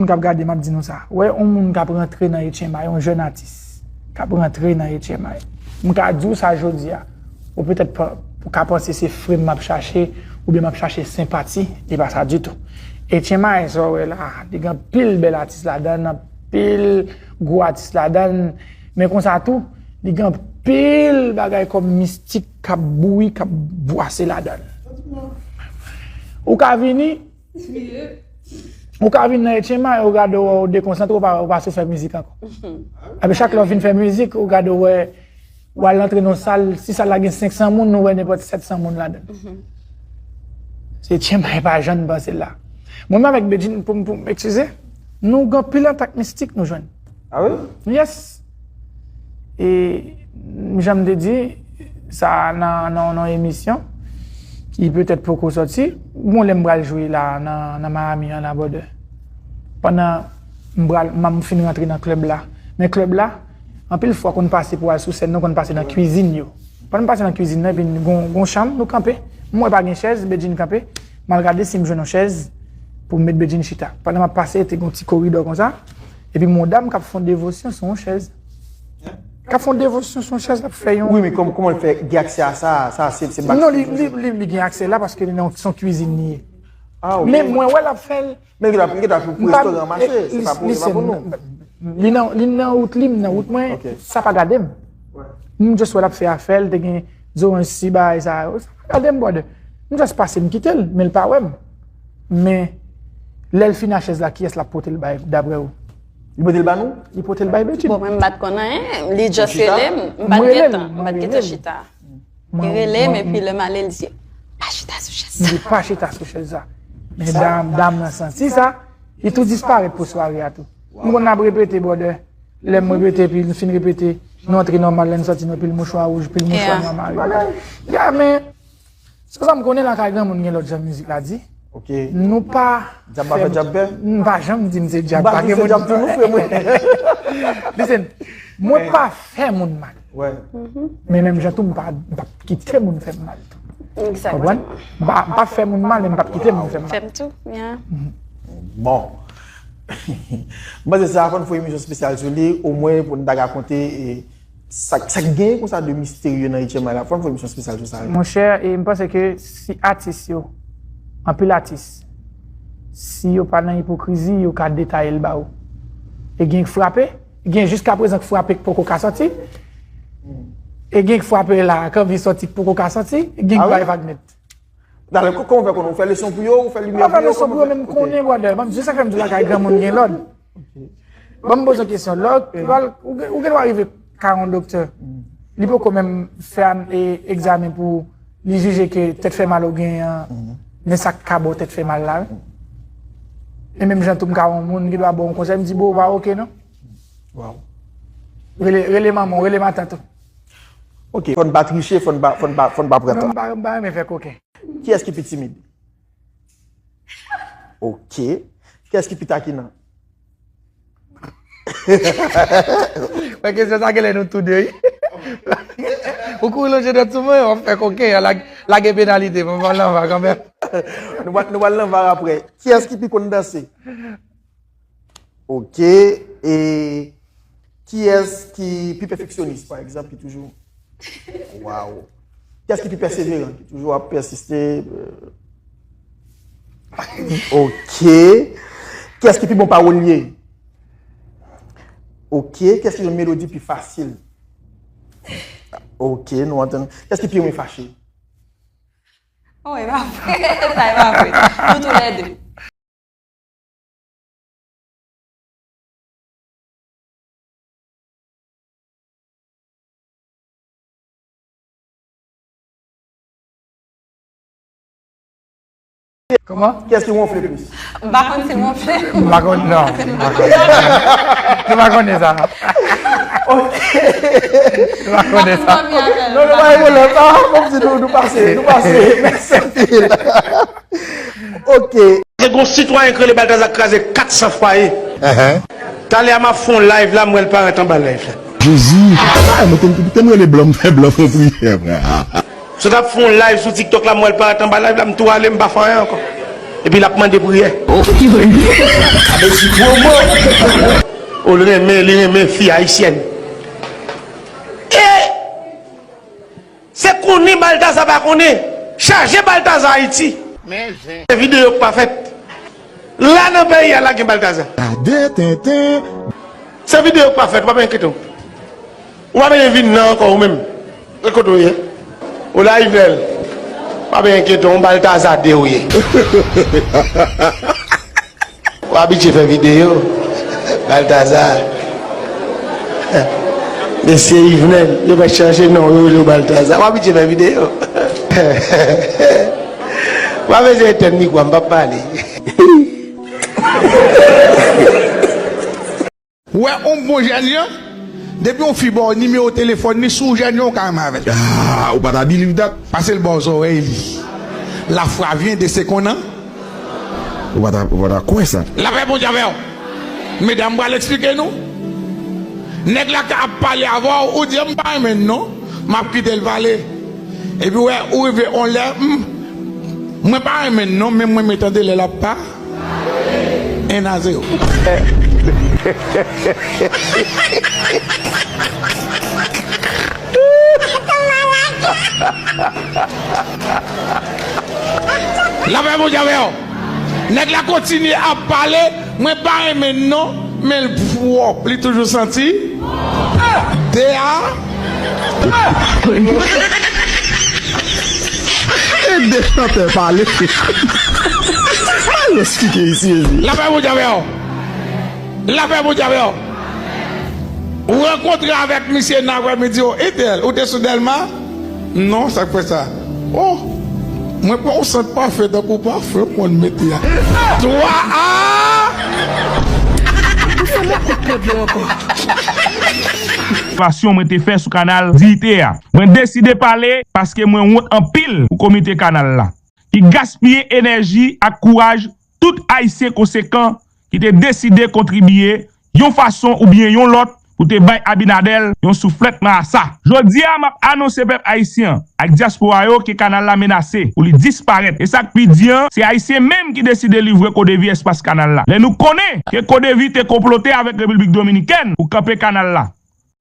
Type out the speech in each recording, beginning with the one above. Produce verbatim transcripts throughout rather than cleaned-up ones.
Moun k ap gade m ap di nou sa. Wè yon moun k ap rantre nan H M I, yon jèn atis k ap rantre nan H M I. M ka di w sa jodi a. Ou petèt pa, ou ka panse se frem m ap chache, oubyen m ap chache senpati, e pa sa ditou. H M I sa w wè la, li gen anpil bèl atis ladan l, anpil gwo atis ladan l, men konsa tou, li gen anpil bagay kòm mistik k ap bouyi, k ap bwase ladan l. Ou ka vini, ou ka vin nan H M I, ou gade w, ou dekonsantre, ou pa, ou pa sou fè mizik ankò. Epi chak lè w fin fè mizik, ou gade w wè, w al antre nan sal, si sal la gen senk san moun, ou wè nenpòt sèt san moun ladan l. Se H M I pa jan n panse l la. Mwen menm avèk Bedjine, pou m, pou m, eskize, nou gen anpil antak mistik nou jwenn. Ah wi? Yes. E jan m te di sa nan, nan, nan emisyon ki petèt poko sòti, gon lè m pral jwe la nan, nan Miami an la, brother. Pandan m pral, m, m fin rantre nan klèb la. Men klèb la, anpil fwa konn pase pou al sou sèn, nou konn pase nan kwizin yo. Pandan m pase nan kwizin nan, epi gon, gon chanm, nou kanpe. M wè pa gen chèz, Bedjine kanpe. M al gade si m jwenn yon chèz pou m met Bedjine chita. Pandan m ap pase, te gon ti koridò konsa. Epi m wè yon dam k ap fè yon devosyon sou yon chèz. K ap fè yon devosyon sou yon chèz, l ap fè yon... Wi, men kòm, kòman l fè gen aksè a sa? Sa, se, se... Non, li, li, li, li gen aksè la paske li nan, se yon kwizin li ye. Ah, ok. Men mwen wè l ap fè l. Men li gentan, li gentan pou, pou restoran mache, se pa pou, se pa pou nou. Li nan, li nan wout li, m nan wout mwen, sa pa gade m. M just wè l ap fè afè l, te gen zoranj si bagay sa yo. Sa pa gade m, brother. M just pase, m kite l, men l pa wè m. Men, lè l fin a chèz la, kiyès l ap pote l bay, daprè w? Li pote l ba nou? Li pote l bay Bedjine. Bon, mwen m pa t konn anyen, li just rele m, m pa t gentan, m pa t gentan chita. Li rele m, epi lè m ale, li di, "Pa chita sou chèz sa." Li di, "Pa chita sou chèz sa." Men dam, dam nan santi sa, li tou disparèt pou sware a tou. M konn ap repete, brother. Lè m repete, epi n fin repete, nou antre nòmal, lè n sòti, nou pil mouchwa wouj, pil mouchwa nwa mare. Ya, men, se sa m konnen lakay granmoun gen lòt jan mizik la di. Ok. Nou pa... Djab pa fè djab pè? M pa janm di m se djab, pa gen moun ki di djab tou, non, frè mwen. Listen, mwen pa fè moun mal. Wè. Men menm jan tou, m pa, m p ap kite moun fè m mal tou. Konprann? M pa, m p ap fè moun mal, men m p ap kite moun fè m mal. Fè m tou, yeah. Bon. M panse sa, fò n fè yon emisyon espesyal sou li, omwen pou n ta rakonte, e, sa, sa k genyen konsa de misterye nan H M I la. Fò n fè yon emisyon espesyal sou sa, wi. Monchè, e m panse ke si atis yo, anpil atis, si yo pa nan ipokrizi, yo ka detaye l ba ou. E gen k frape, gen jiskaprezan k frape k poko ka sòti. E gen k frape la, k anvi sòti, k poko ka sòti. E gen k bay vag nèt. Talè, kòman w fè konnen? Ou fè leson pou yo, ou fè limyè pou yo? Mwen fè leson pou yo, men m konnen, brother. Ban m di sa k fè m di lakay granmoun gen lòd. Ban m poze w kesyon. Lè w pral, ou gen, ou gen dwa rive ka yon doktè. Li poko menm fè, e, egzamen pou li jije ke tèt fè mal ou genyen an, men sa k ka ba w tèt fè mal la, wi. E menm jan tou m ka wè yon moun, gen dwa ba w yon konsèy, m di, "Bro, ou pa oke, non." Waw. Rele, rele manman w, rele matant ou. Ok, fò n pa triche, fò n pa, fò n pa, fò n pa pran tan. Non, m pa, m pa renmen fè koken. Kiyès ki pi timid? Ok. Kiyès ki pi takinan? Mwen kesyon sa genlè nou tou de, wi. Ou kouri lonje dwèt sou mwen, w ap fè koken, lage, lage penalite, mwen pral nan var kanmenm. Nou pral, nou pral nan var apre. Kiyès ki pi konn danse? Ok. E kiyès ki pi pèfeksyonis, pa egzanp, ki toujou... Waw. Kiyès ki pi pèseveran, ki toujou ap pèsiste? Ok. Kiyès ki pi bon pawolye? Ok. Kiyès ki jwenn melodi pi fasil? Ok, nou antann. Kiyès ki pi renmen fache? Oh, e pa vre. Sa e pa vre. Nou toulède. Kòman? Kiyès ki wonfle plis? M pa konn si l wonfle. M pa konn, non. M pa konn. Nou pa konnen sa. Ok. Nou pa konnen sa. Non, nou pa gen pwoblèm. Ah, kòmsi nou, nou pase, nou pase. Mèsi anpil. Ok. Gen yon sitwayen ki rele Baltazar k kraze kat san fwaye. Talè a m ap fè yon live la, m wè l parèt anba live la. Jezi, ah, mwen te, te m rele blan, m fè blan fè yon priyè, frè. Sot ap fè yon live sou TikTok la, m wè l parèt anba live la, m tou ale, m pa fè anyen ankò. Epi l ap mande priyè. Sa vle di pwomo. O, l renmen, li renmen fi ayisyèn. E se konnen Baltaza pa konnen. Chaje Baltaza Ayiti. Men zen. Se videyo k pa fèt. La nan peyi a la gen Baltaza. Gade tenten. Se videyo k pa fèt, w ap enkyete w. Ou pa bezwen vin nan ankò ou menm. E kote w ye? Ou la Yvnèl. W ap enkyete w, yon Baltaza de ou ye. Ou abitye fè videyo. Baltaza. Mesye Yvnèl, yo pa chanje non, yo rele w Baltaza. Ou abitye fè videyo. Ou pa bezwen etèn mikwo a, m p ap pale. Ou wè yon bon jènjan, depi yon fi ba w nimewo telefòn li, si w jènjan, ou ka renmen avè l. Ah, ou pa ta believe that? Pase l bò zòrèy li. La foi vient de se qu'on a. Ou pa ta, ou pa ta kwè sa. Lapè Bondye avè w. Medam, m pral eksplike nou. Nèg la ka ap pale avè w, ou di, "M pa renmen l non." M ap kite l pale. Epi w wè, ou rive yon lè, "Hmm, mwen pa renmen l non, men mwen renmen tande lè l ap pa." En a zewo. Lapè Bondye avè w. Nèg la kontinye ap pale, mwen pa renmen l non, men l pwòp, li toujou santi. De a. E de chantè pale. Al eksplike isi, isi. Lapè Bondye avè w. Lapè Bondye avè w. Ou rankontre avèk misye nan aprèmidi, o, Etèl, ou te sou Dèlma? Non, sa k fè sa? Oh, mwen pran yon sant pafen tankou pafen, ou konn mete a. Twa a! Ou se mwen kout pye w ankò. Obsèvasyon mwen te fè sou kanal Diyite a. Mwen deside pale paske mwen wont anpil pou komite kanal la, ki gaspiye enèji ak kouraj tout Ayisyen konsekan ki te deside kontribye yon fason oubyen yon lòt pou te bay Abinader yon souflèt marasa. Jodi a, m ap anonse pèp ayisyen an ak dyaspora yo ke kanal la menase pou li disparèt. E sa k pi di an, se Ayisyen menm ki deside livre Kodevi espas kanal la. Lè nou konnen ke Kodevi te konplote avèk Repiblik Dominikèn pou kanpe kanal la,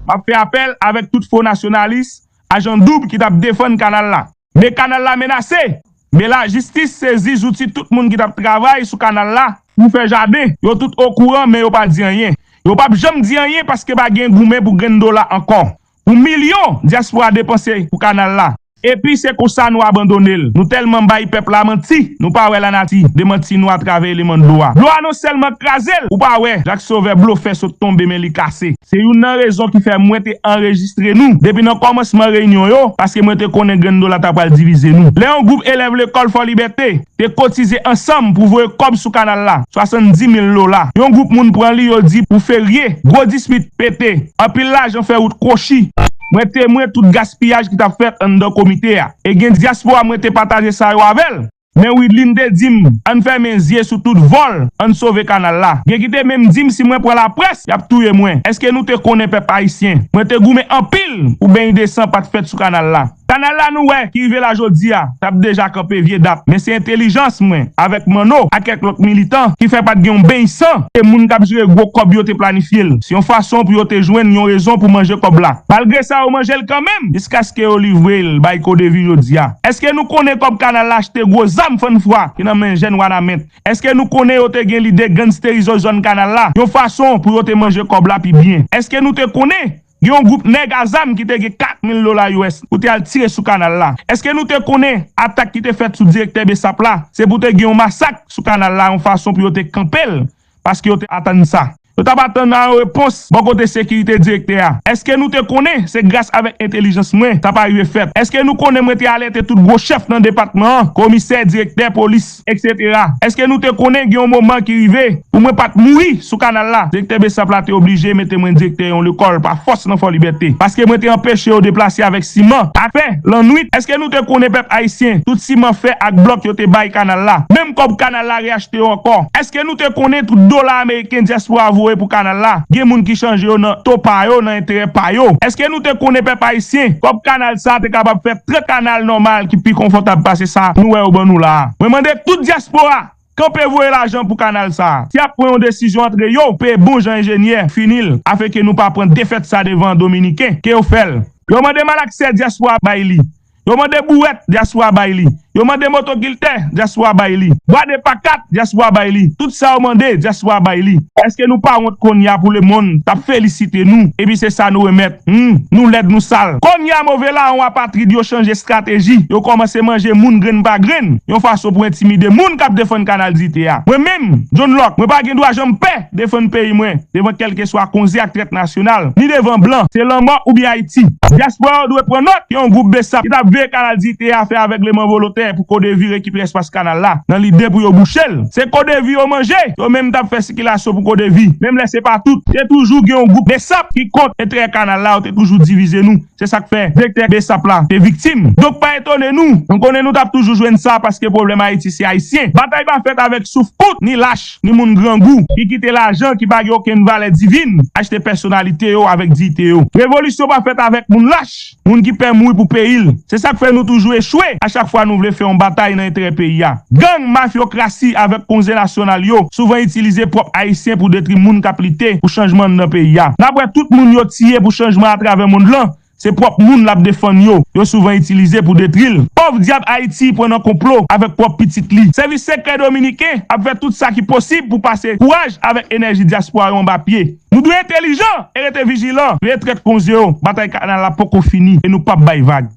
m ap fè apèl avèk tout fo nasyonalis, ajan doub ki t ap defann kanal la. Men kanal la menase. Men lajistis sezi zouti tout moun ki t ap travay sou kanal la pou fè jaden. Yo tout okouran, men yo pa di anyen. Yo p ap janm di anyen paske pa gen goumen pou grenn dola ankò. Pou milyon, dyaspora depanse pou kanal la. Epi se konsa nou abandone l. Nou tèlman bay pèp la manti, nou pa wè lanati demanti nou atravè eleman dlo a. Dlo a non sèlman kraze l, ou pa wè Jak Sovè blofè sot tonbe men li kase. Se youn nan rezon ki fè mwen te anrejistre nou depi nan kòmansman reyinyon yo, paske mwen te konnen grenn dola ta pral divize nou. Lè yon gwoup elèv lekòl Fò Libète te kotize ansanm pou voye kòb sou kanal la, swasanndis mil dola, yon gwoup moun pran li, yo di pou ferye, gwo dispit pete, anpil lajan fè wout kwochi. Mwen temwen tout gaspiyaj ki t ap fèt anndan komite a. E gen dyaspora mwen te pataje sa yo avè l. Men Widlin te di m, ann fèmen zye sou tout vòl, ann sove kanal la. Gen ki te menm di m si mwen pran laprès, y ap touye mwen. Èske nou te konnen pèp ayisyen? Mwen te goumen anpil pou beny de san pa t fèt sou kanal la. Kanal la nou wè ki rive la jodi a, t ap deja kanpe vye dat. Men se entèlijans mwen, avèk Manno, ak kèk lòt militan, ki fè pa t gen yon beny san, e moun k ap jere gwo kòb yo te planifye l. Se yon fason pou yo te jwenn yon rezon pou manje kòb la. Malgre sa, yo manje l kanmenm, jiskaske yo livre l bay Kodevi jodi a. Èske nou konnen kòb kanal la achte gwo zam fann fwa ki nan men jèn Wanament? Èske nou konnen yo te gen lide gangsterize zòn kanal la, yon fason pou yo te manje kòb la pi byen? Èske nou te konnen gen yon gwoup nèg a zam ki te gen kat mil dola U S pou te al tire sou kanal la? Èske nou te konnen atak ki te fèt sou direktè Besap la, se pou te gen yon masak sou kanal la, yon fason pou yo te kanpe l, paske yo te atann sa? Yo t ap atann nan yon repons bò kote sekirite direktè a. Èske nou te konnen se gras avèk entèlijans mwen sa pa rive fèt? Èske nou konnen mwen te alète tout gwo chèf nan depatman an, komisè, direktè polis, etsetera? Èske nou te konnen gen yon moman ki rive pou mwen pa t mouri sou kanal la? Direktè Besap la te oblije mete mwen direktè yon lekòl pa fòs nan Fò Libète, paske mwen te anpeche yo deplase avèk siman, ak fè, lannwit. Èske nou te konnen, pèp ayisyen, tout siman, fè ak blòk yo te bay kanal la, menm kòb kanal la reyachte yo ankò? Èske nou te konnen tout dola ameriken dyaspora voye pou kanal la, gen moun ki chanje yo nan to pa yo, nan enterè pa yo? Èske nou te konnen, pèp ayisyen, kòb kanal sa te kapab fè trant kanal nòmal ki pi konfòtab pase sa nou wè yo ban nou la a? Mwen mande tout dyaspora kanpe voye lajan pou kanal sa a. Si y ap pran yon desizyon antre yo, peye bon jan enjenyè, fini l, afenke nou pa pran defèt sa devan Dominiken, ke yo fè l. Yo mande malaksè, dyaspora bay li. Yo mande bouwèt, dyaspora bay li. Yo mande motokiltè, dyaspora bay li. Bwa de pakat, dyaspora bay li. Tout sa yo mande, dyaspora bay li. Èske nou pa wont kounye a pou lemonn t ap felisite nou? Epi se sa nou remèt. Hmm, nou lèd, nou sal. Kounye a move lawon apatrid yo chanje estrateji. Yo kòmanse manje moun grenn pa grenn, yon fason pou entimide moun k ap defann Kanal Diyite a. Mwen menm, John Locke, mwen pa gen dwa janm pè defann peyi mwen devan kèlkeswa konze ak trèt nasyonal, ni devan blan. Se lanmò oubyen Ayiti. Dyaspora yo dwe pran nòt, gen yon gwoup besap ki t ap veye Kanal Diyite a fè avègleman volontè pou Kodevi rekipere espas kanal la, nan lide pou yo bouche l. Se Kodevi yo manje, yo menm t ap fè sikilasyon pou Kodevi. Menm lè se pa tout, te toujou gen yon gwoup besap ki kont enterè kanal la, yo te toujou divize nou. Se sa k fè direktè besap la te viktim. Donk, pa etone nou. Nou konnen nou t ap toujou jwenn sa, paske pwoblèm Ayiti se Ayisyen. Batay pa fèt avèk souf kout, ni lach, ni moun grangou, ki kite lajan ki pa gen okenn valè divin, achte pèsonalite yo avèk diyite yo. Revolisyon pa fèt avèk moun lach, moun ki pè mouri pou peyi l. Se sa k fè nou toujou echwe a chak fwa nou vle fè yon batay nan enterè peyi a. Gang, mafyokrasi avèk konze nasyonal yo souvan itilize pwòp Ayisyen pou detri moun k ap lite pou chanjman anndan peyi a. N ap wè tout moun yo tiye pou chanjman atravè mond lan, se pwòp moun l ap defann yo, yo souvan itilize pou detri l. Pòv dyab Ayiti pran nan konplo avèk pwòp pitit li. Sèvis sekrè dominiken ap fè tout sa ki posib pou pase kouraj avèk enèji dyaspora yo anba pye. Nou dwe entèlijan e rete vijilan. Veye trèt konze yo. Batay kanal la poko fini e nou p ap bay vag.